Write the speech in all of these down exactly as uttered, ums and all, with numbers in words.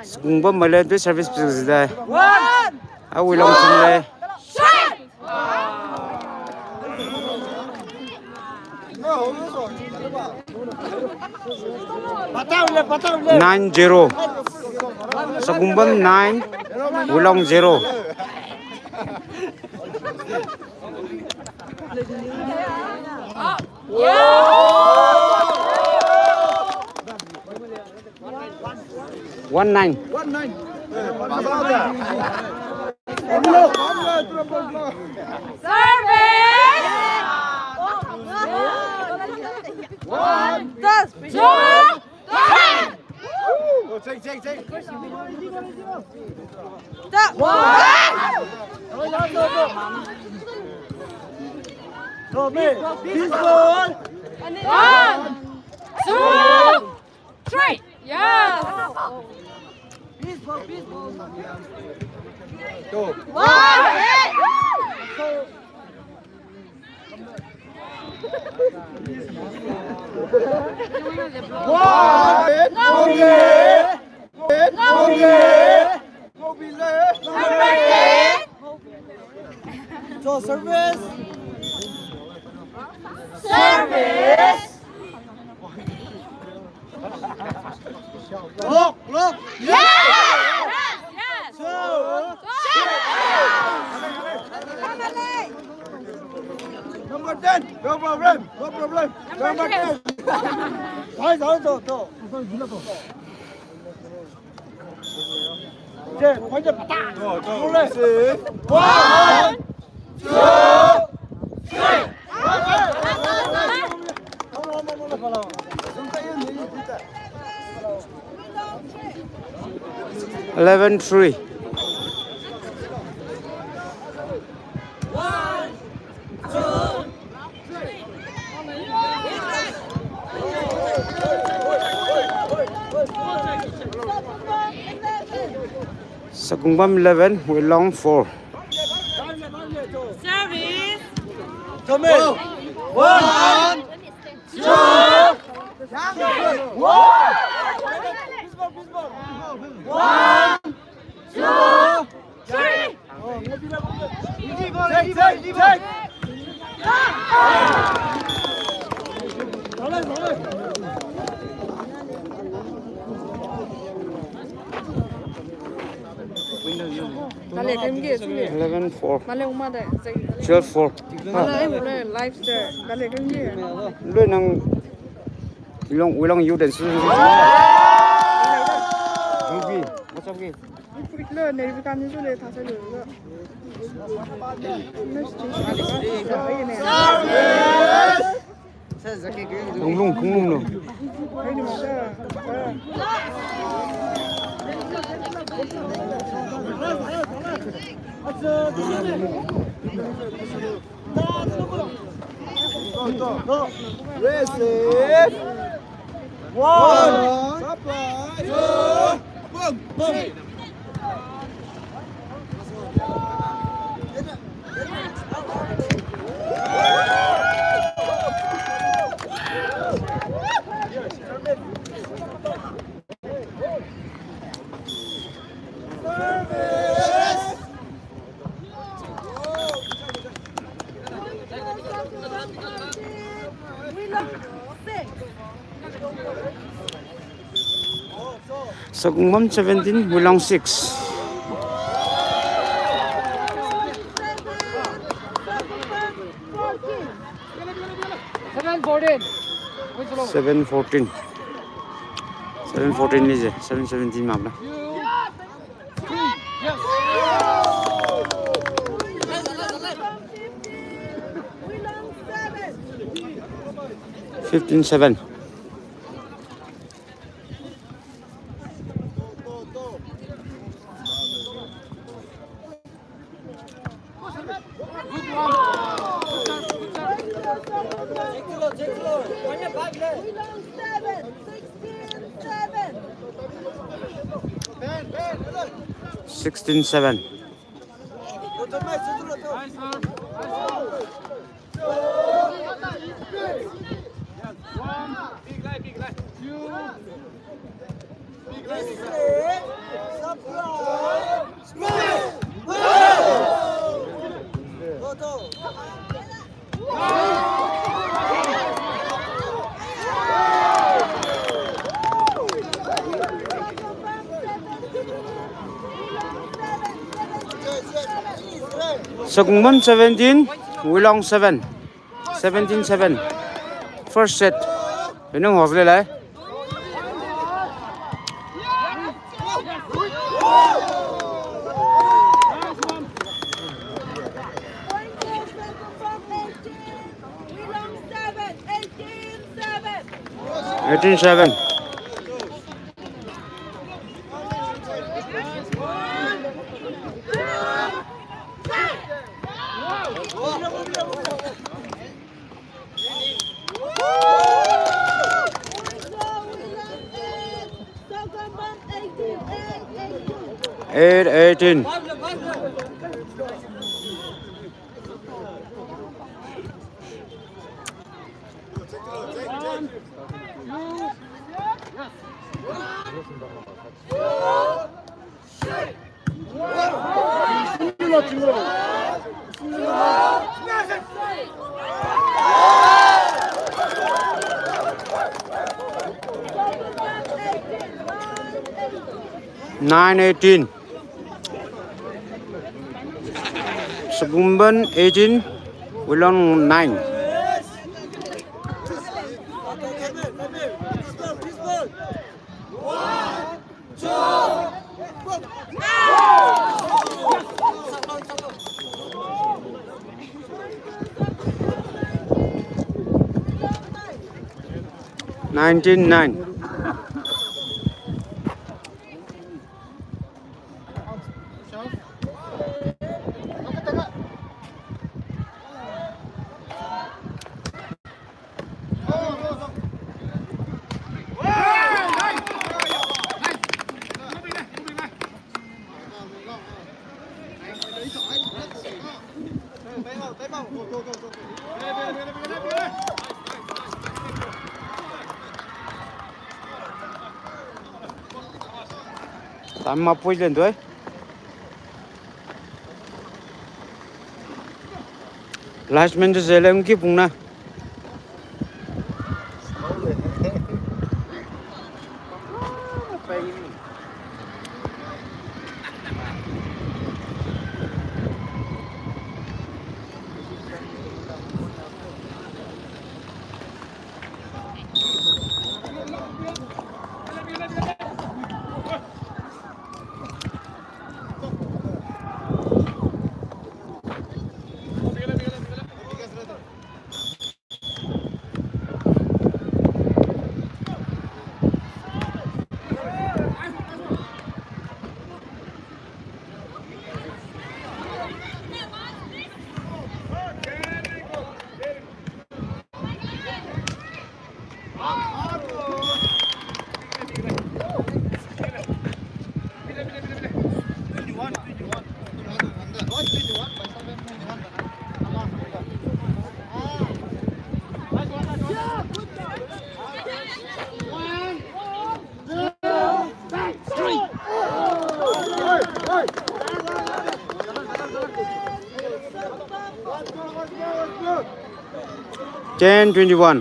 Sukungba male twe service pisi dai. Awilong team le. Nine zero. Sukungba nine, Wilong zero. One nine. Service! One, two, three. Go, take, take, take. Stop. One. Go, man. Peace ball. One, two, three. Yes. Peace ball, peace ball. Go. One. So service. Service. Look, look. Yes! Yes! Two. Number ten. No problem. No problem. Number ten. Guys, also, go. One, two, three. Eleven three. Sagungbam eleven, Wilong four. Service. One, two, three. One, two, three. Eleven four. Twelve four. Loi nang Wilong, Wilong youth and student. Ruby, what's up, kid? Kung lung, kung lung no. Receive. One. Supply. Two. Boom. Boom. Sagungbam seventeen, Wilong six. Seven fourteen. Seven fourteen. Seven fourteen lije, seven seventeen mapla. Fifteen seven. Sixteen seven. Sogungbam seventeen, Wilong seven. Seventeen seven. First set. Inung hosle lai. Eighteen seven. Eight eighteen. Nine eighteen. Sogungbam eighteen, Wilong nine. Nineteen nine. Tamma pui len tuai. Last man tu seleng ki pung na. Ten twenty-one.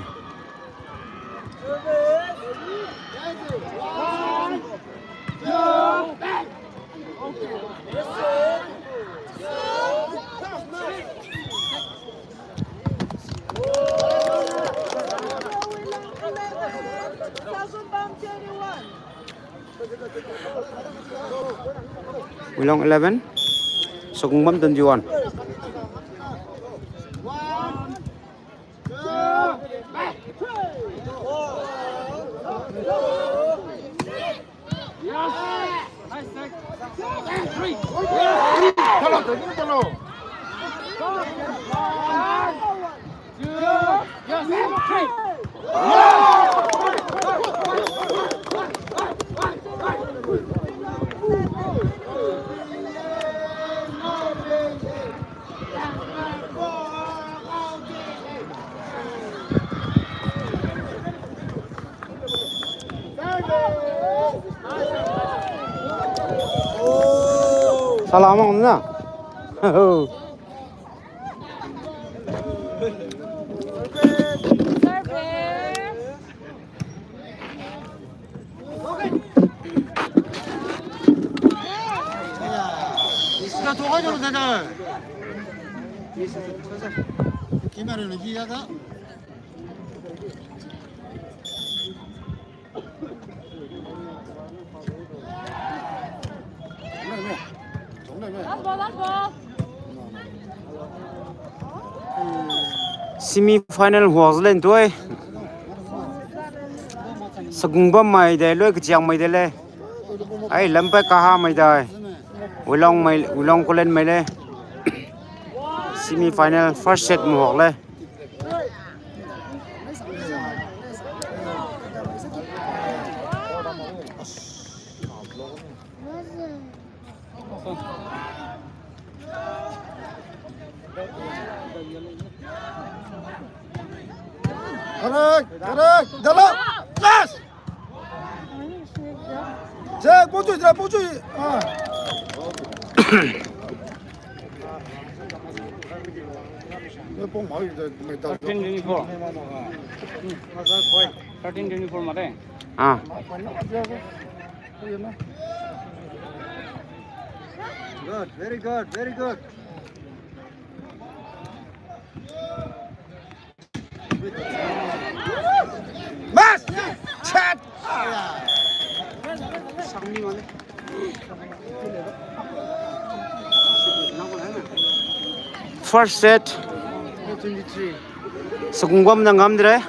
Wilong eleven, Sogungbam twenty-one. Salam na. Semi final huak zalen tuai. Sagung bam mai de, loi kachiang mai de le. Ai, lampai kaha mai de. Wilong mai, Wilong Kolen mai le. Semi final first set mu huak le. Correct, correct, dala, last. Jack, pucui, Jack, pucui. Ah. Thirteen twenty-four. Thirteen twenty-four mare. Ah. Good, very good, very good. Mas! Chat! First set. Sagung bam na ngamdre.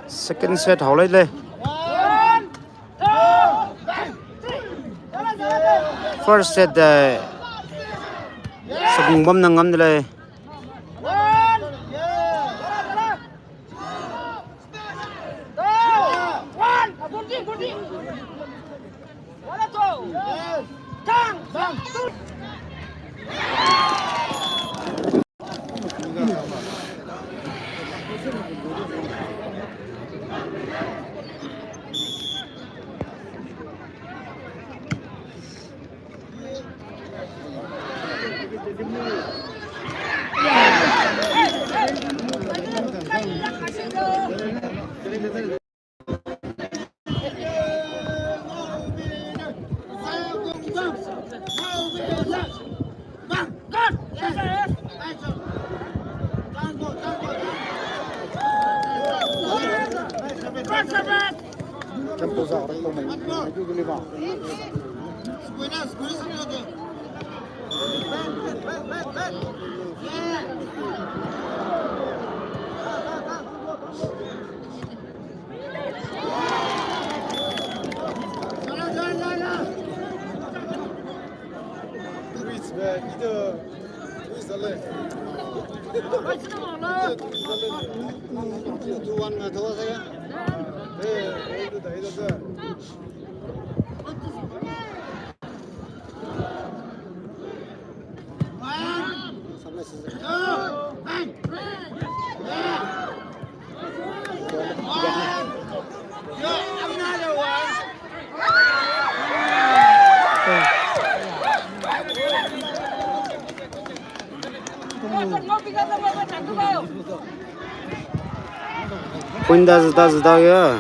Second set hao lai le. First set, eh, Sagungbam nang ngam de le. Point da zıda zıda ya.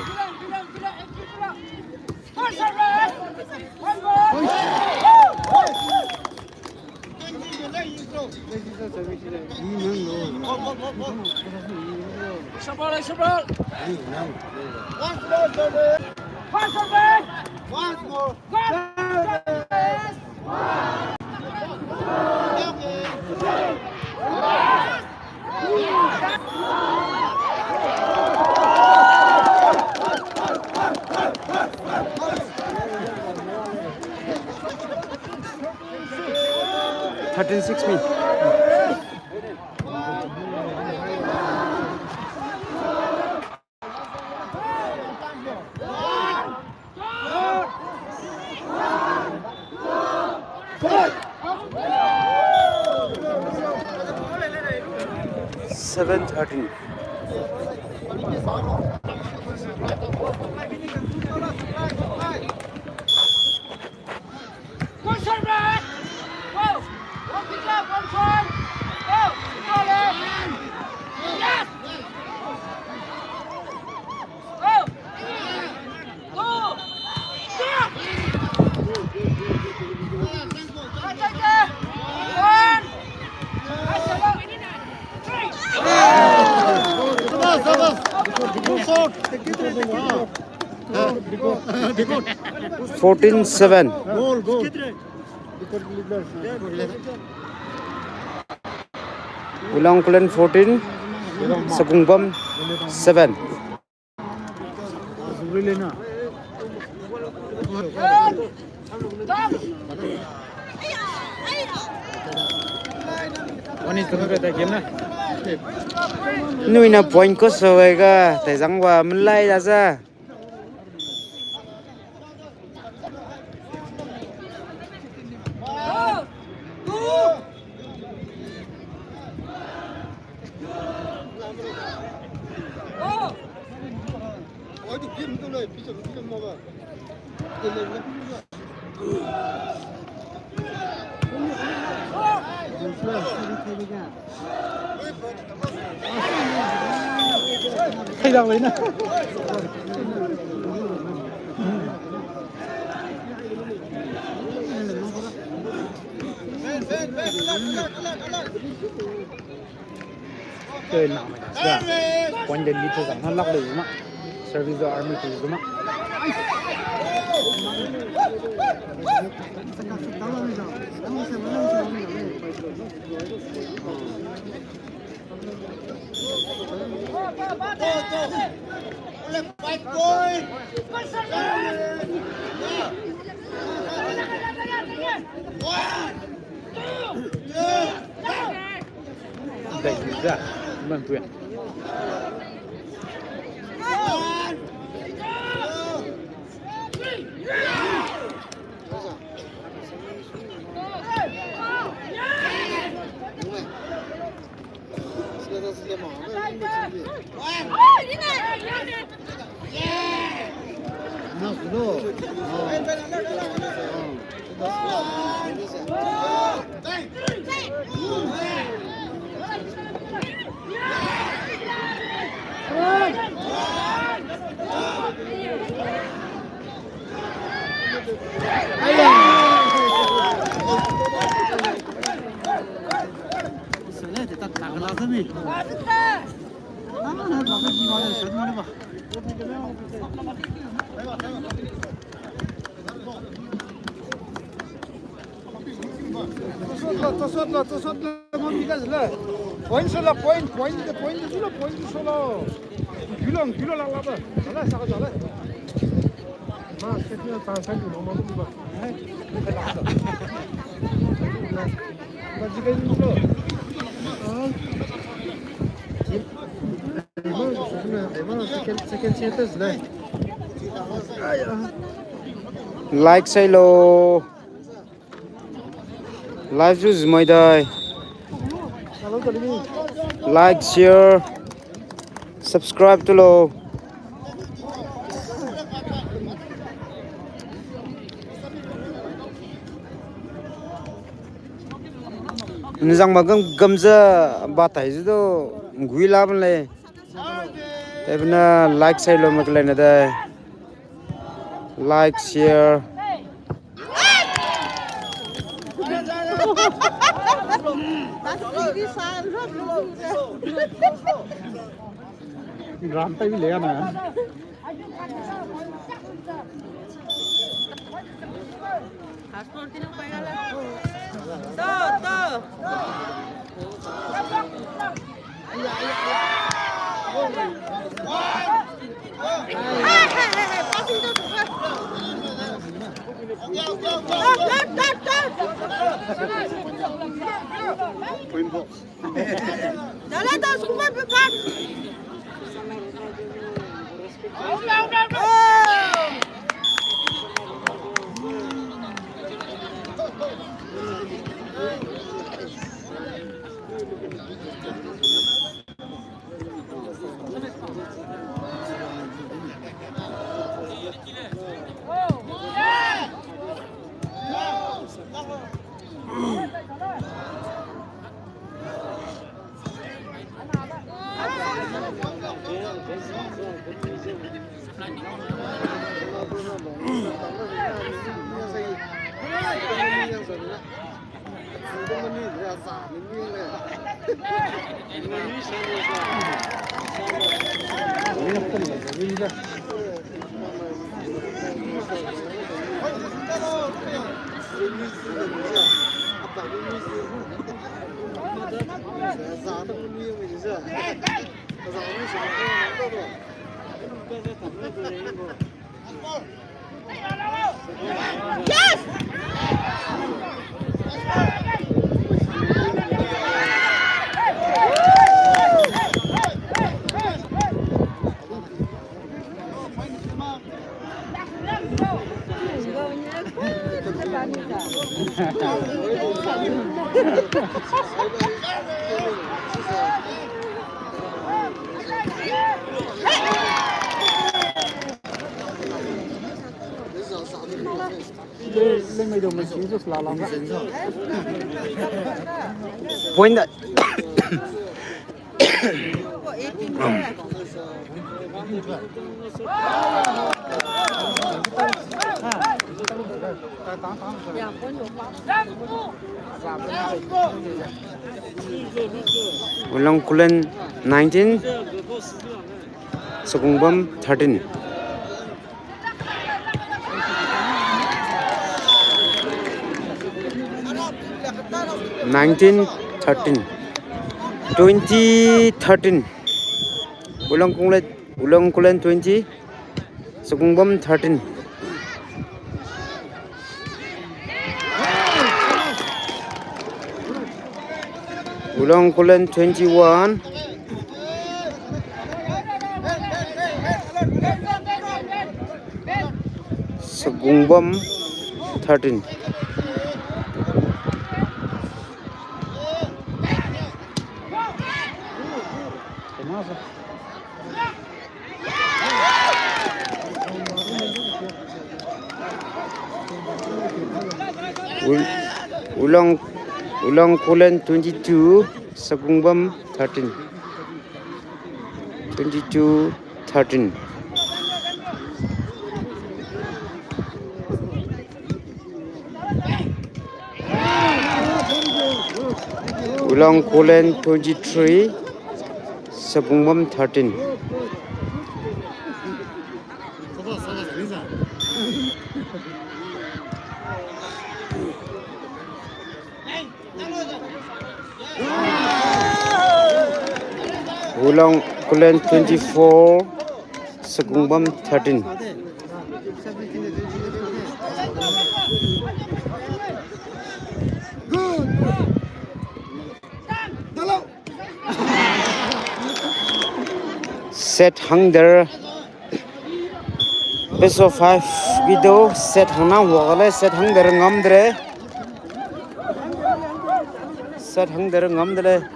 Thirteen six mi. Seven thirteen. Fourteen seven. Ulangkulen fourteen, Sagungbam seven. Nui na point ko sawega, tezang wa mlai da za. Tø nang me sa. Point de lead tø zang na lak le ma. Service do army tø zuma. Tosot la, tosot la, tosot la, mami ka zala. Point sola, point, point, point sola, point sola. Gülong, gülong la la ba. Ala, saka zala. Ma, sekna ta sa gülong ma ba. Hai. Ba jika gülong. Ah. Second, second set la. Like sailo. Live ju jimai dai. Like, share, subscribe tulo. Nizang magam gamza batai ju do gui laban le. Tebna like sailo maklena dai. Like, share. Gram tai bi le na. Point. Ulongkulen nineteen, Sokungbam thirteen. Nineteen thirteen. Twenty thirteen. Ulongkulen, Ulongkulen twenty, Sokungbam thirteen. Wulong Khullen twenty-one, Sagungbam thirteen. Wul-, Wulong, Wulong Khullen twenty-two, Sagungbam thirteen. Twenty-two thirteen. Wulong Khullen twenty-three, Sagungbam thirteen. Wulong Khullen twenty-four, Sagungbam thirteen. Set hangdere. Best of five gi do, set hangna wagale, set hangdere ngamdere. Set hangdere ngamdere.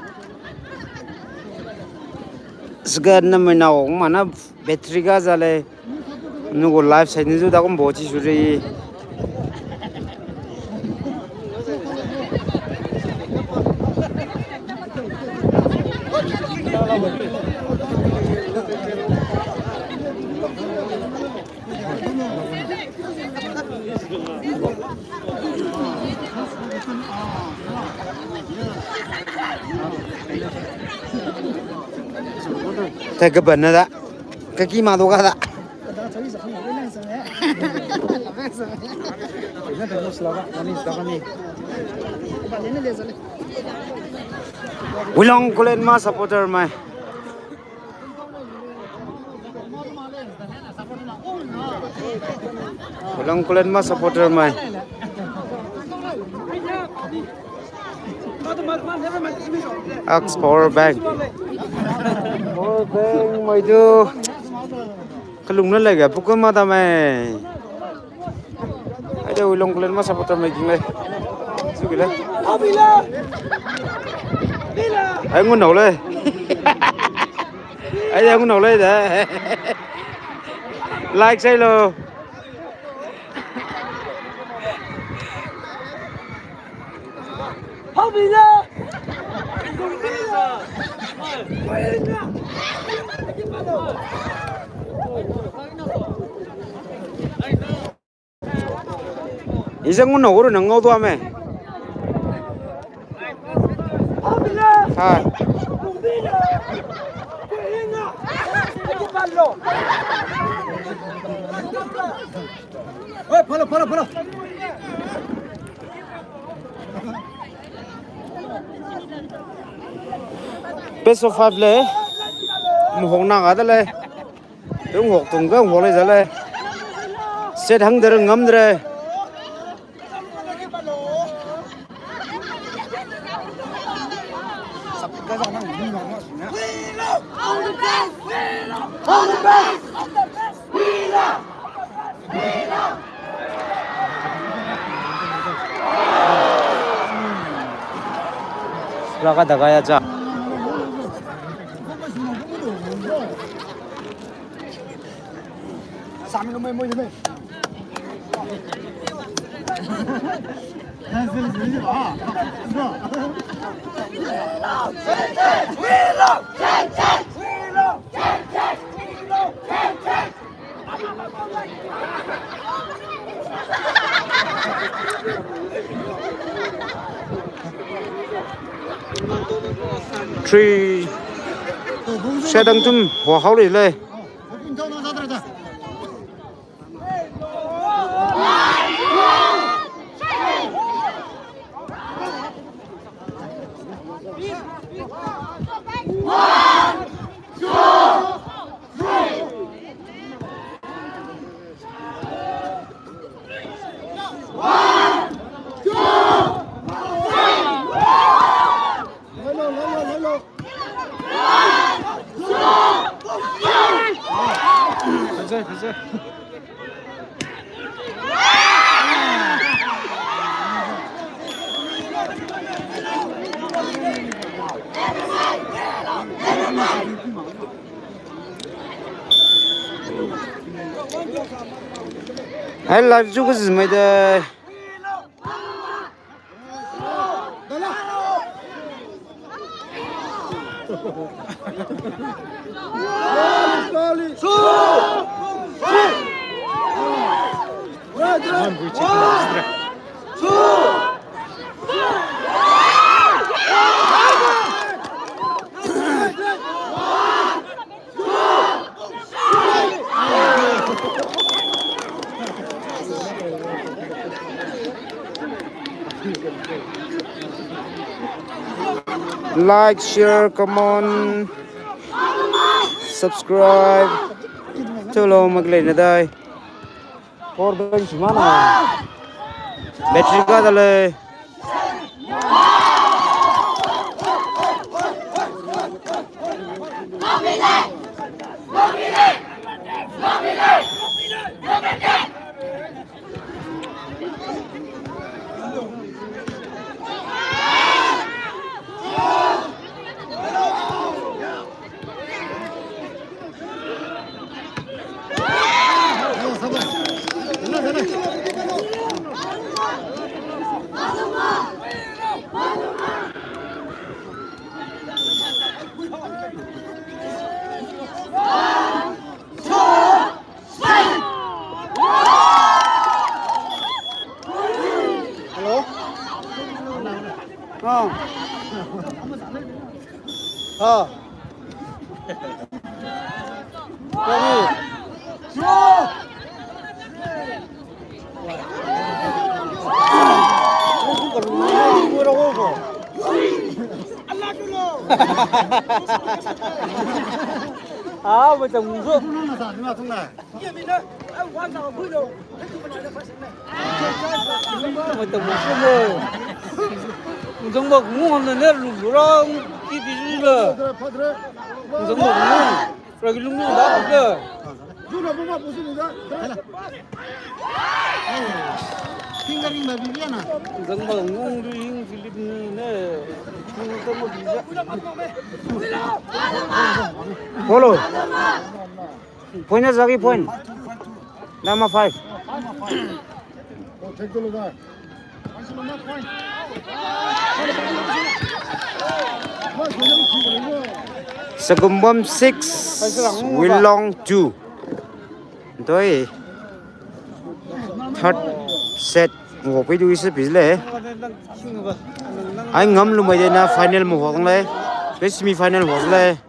Sga na mena o mana battery ga zale. Nugu live side ni ju da kum bochi suri. Te gaban na da. Kaki ma do ga da. Wulong Khullen ma supporter mai. Wulong Khullen ma supporter mai. Axe power bank. Power bank mai du. Kalung na lega pukul ma da mai. Ai de Wulong Khullen ma supporter mai ging le. Sugi le. Ai ngun nau le. Ai de ngun nau le de. Like sai lo. Ise ngun nau uru nang ngau dua me. Hai. Hey, follow, follow, follow. Best of five le. Muhong na ga da le. Tung hok tung ga hok le za le. Set hangdere ngamdere. All the best. All the best. Sura ka daga ya cha. Three. Sedang tum, wa hau le le. Ai live ju kuzis mai dai. Like, share, comment, subscribe. Cholo maglei na dai. Power bank sumana. Battery ka dale. Hello? Ah. Ah. Kami. Ah, macam musuh. Macam musuh mo. Macam musuh mo. Titi sila. Macam musuh mo. Ragi lungu da da. Fingering ba Viviana. Zangba ngong du hing Philip ni ne. Follow. Point na zagi point. Number five. Sagumbum six, Wilong two. Toi. Third set. Ngo pe du isa pis le. Ai ngam lumai de na final mo hong le. Pe semi final hong le.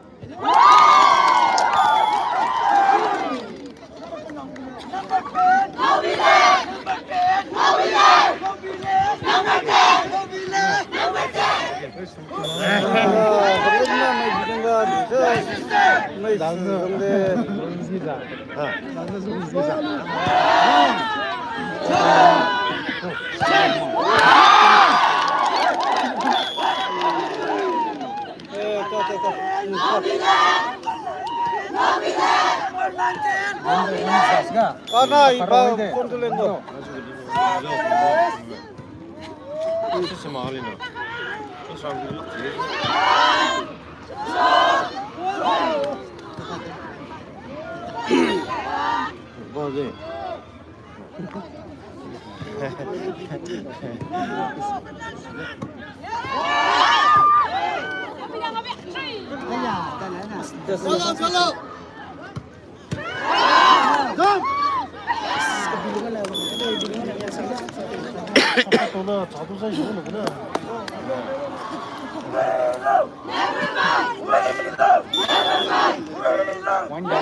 Wanda,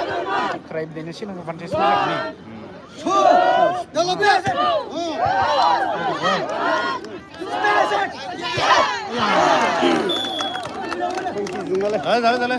tribe din sila ng Francis Mark ni. Dale, dale, dale.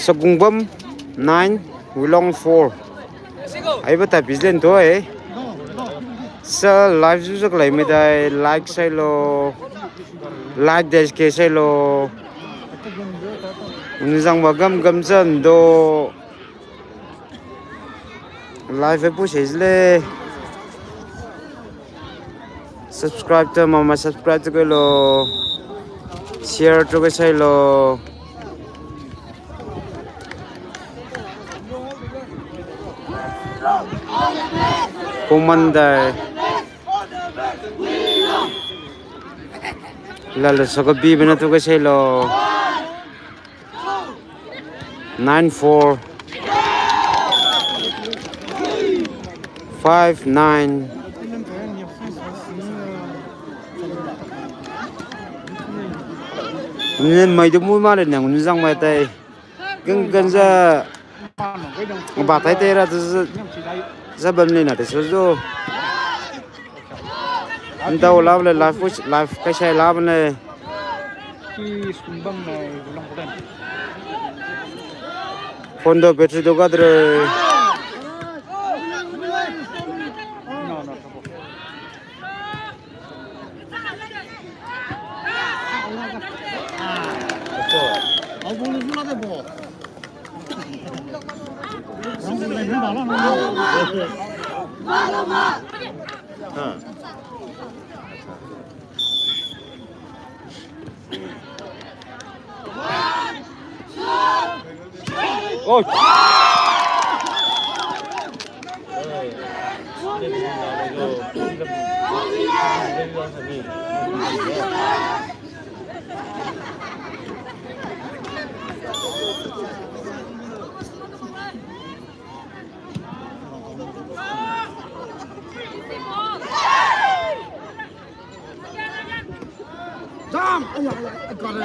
Sagungbam nine, Wilong four. Ai bata bizlen to eh. Sa live zu zak lai me dai like sailo. Like dai ke sailo. Uni zang ba gam gam zan do. Live e pu sezle. Subscribe to mama subscribe to kelo. Share to ke sailo. Commander. Lalo soko bi bena to ke sailo. Nine four. Five nine. Nen mai de mu ma le nang nu zang mai tai. Geng geng za. Ba tai tai ra za. Za ban le na de so zo. Nda o lab le life which life ka shai lab le. Ki sumbang na ulang kudan. Phone do battery do gadre. No, no, trouble. Jump! Ay, ay, ay, I got it.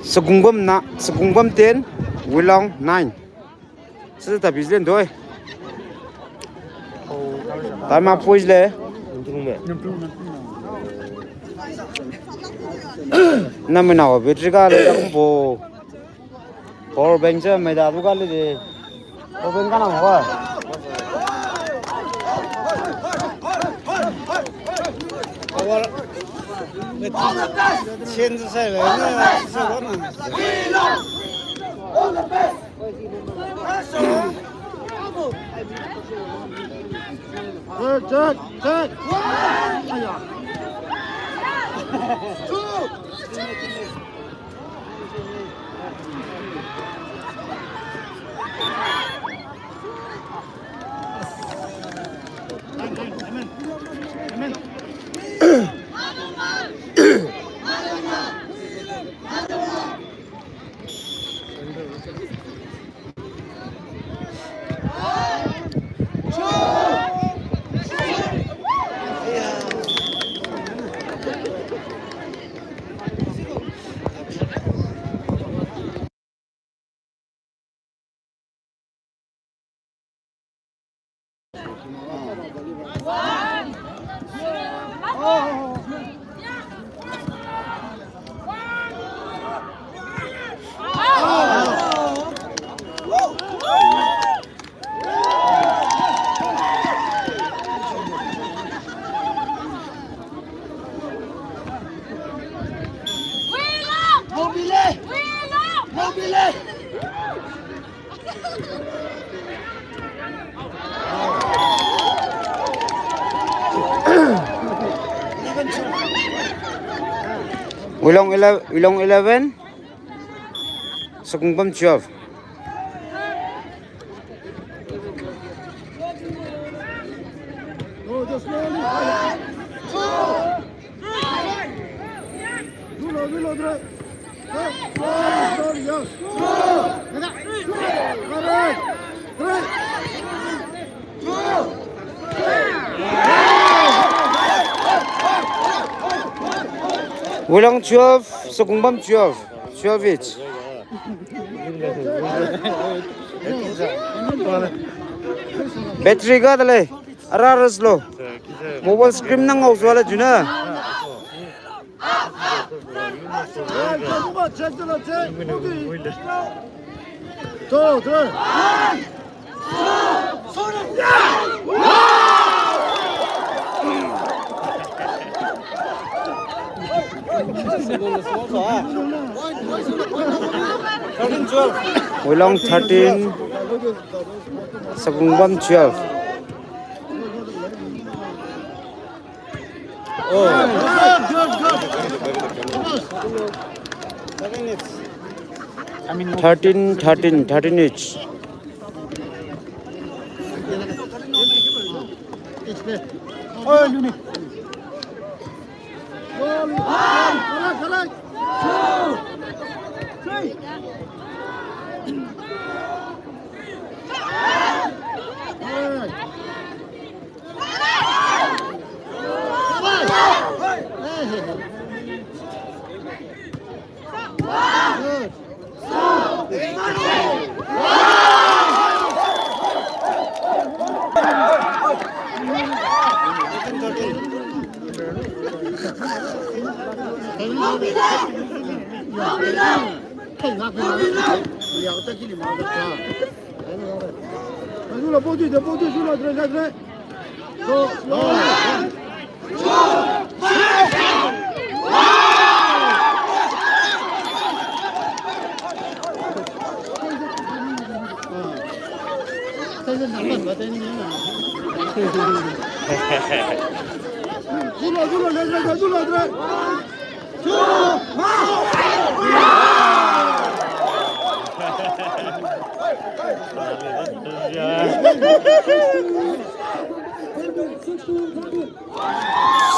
Sagungbam na, Sagungbam ten, Wilong nine. Sasa tapi sila doi. Tama pui sila. Nama na battery ka le kumpo. Power bank sa mai da du ka le de. Power bank ka na wa. Power. Change sa le na. Check, check, check. Aya. Wilong ele-, Wilong eleven, Sokungbam twelve. Wilong twelve, Sokungbam twelve. Twelve each. Battery katale, ara rüslo. Mobile screen nang au swala juna. Wilong thirteen, Sokungbam twelve. Oh. Thirteen, thirteen, thirteen each.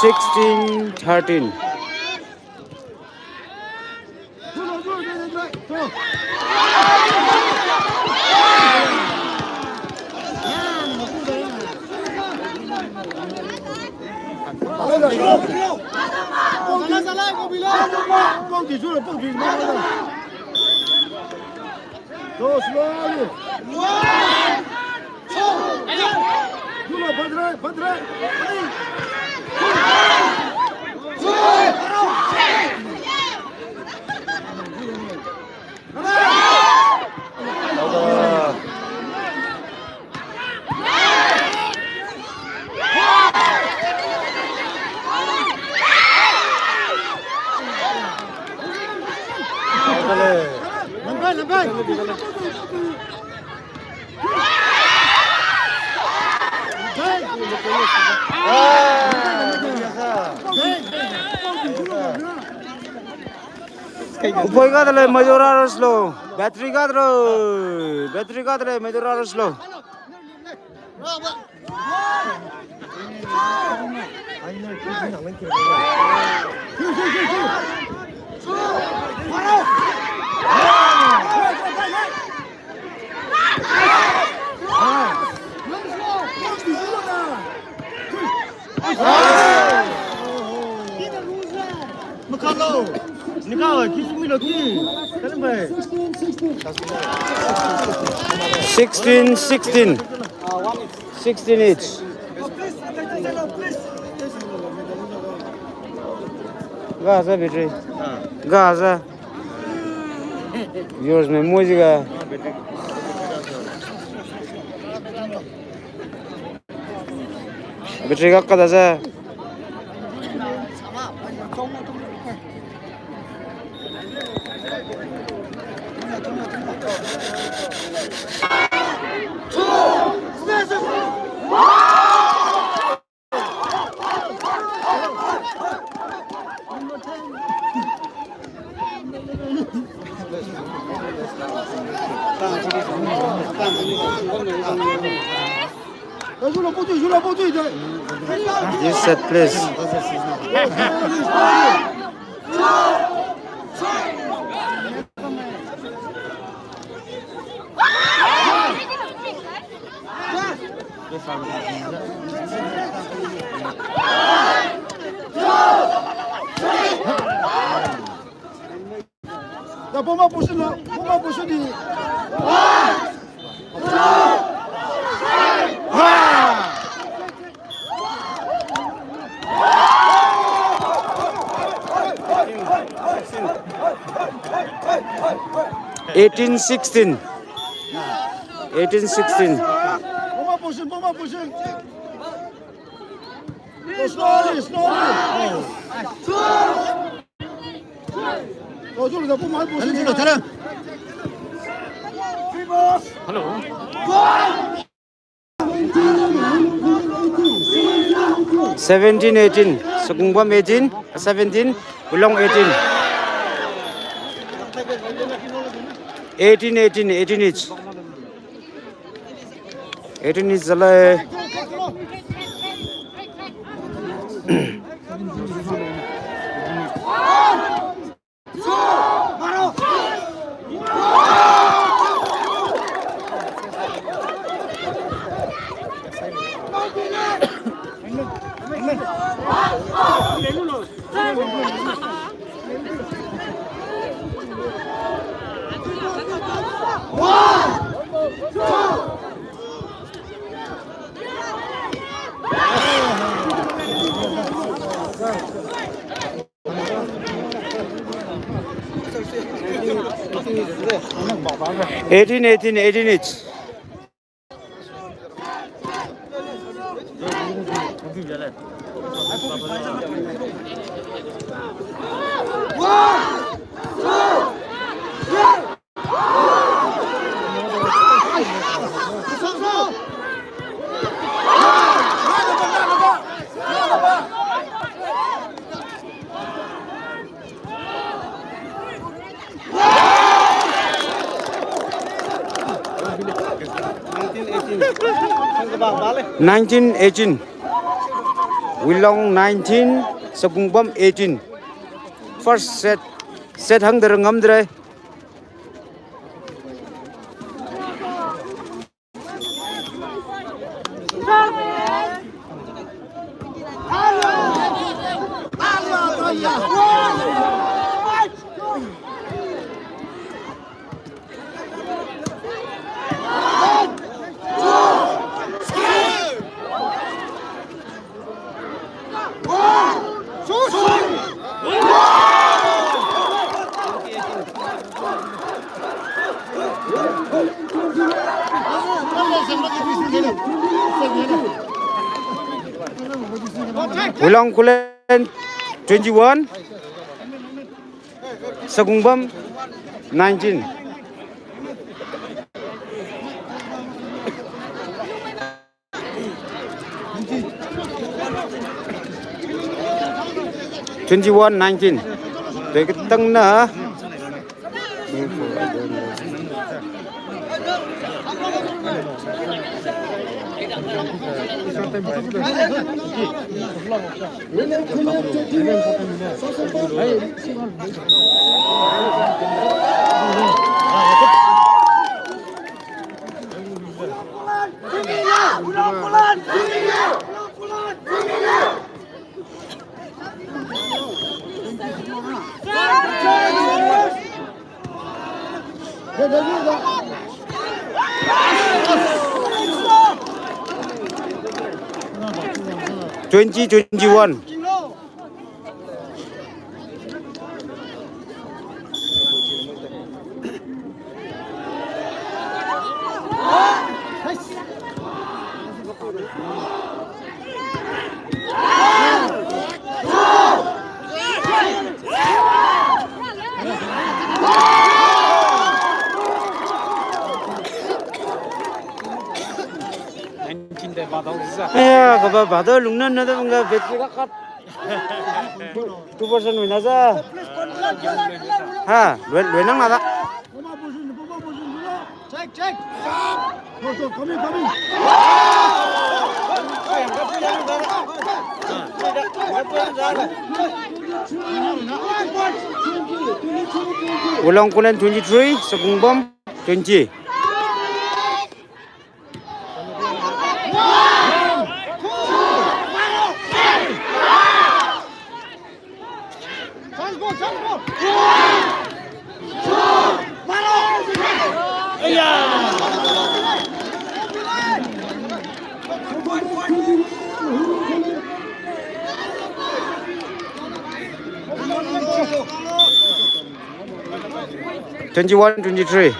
Sixteen thirteen. Upoi katale, Majora Roslo. Battery katro. Battery katale, Majora Roslo. Sixteen, sixteen. Sixteen each. Gaza battery. Gaza. Viewers, me música. Battery ka kada sa. This set, please. Eighteen sixteen. Eighteen sixteen. Slowly, slowly. Hello. Seventeen eighteen. Sokungbam eighteen, seventeen, Wilong eighteen. Eighteen eighteen, eighteen each. Eighteen each zale. Eighteen, eighteen, eighteen each. Nineteen eighteen. Wilong nineteen, Sokungbam eighteen. First set, set hangdara ngamdre. Wilong Khullen twenty-one, Sokungbam nineteen. Twenty-one nineteen. Te kitang na. Twenty twenty-one. Aya, kaba bada lungnan nada bangga battery kakat. Two percent wina sa. Ha, luen, luen nang nada. Check, check. Go, go, come in, come in. Wulong Kunen twenty-three, Sokungbom twenty. Twenty-one twenty-three.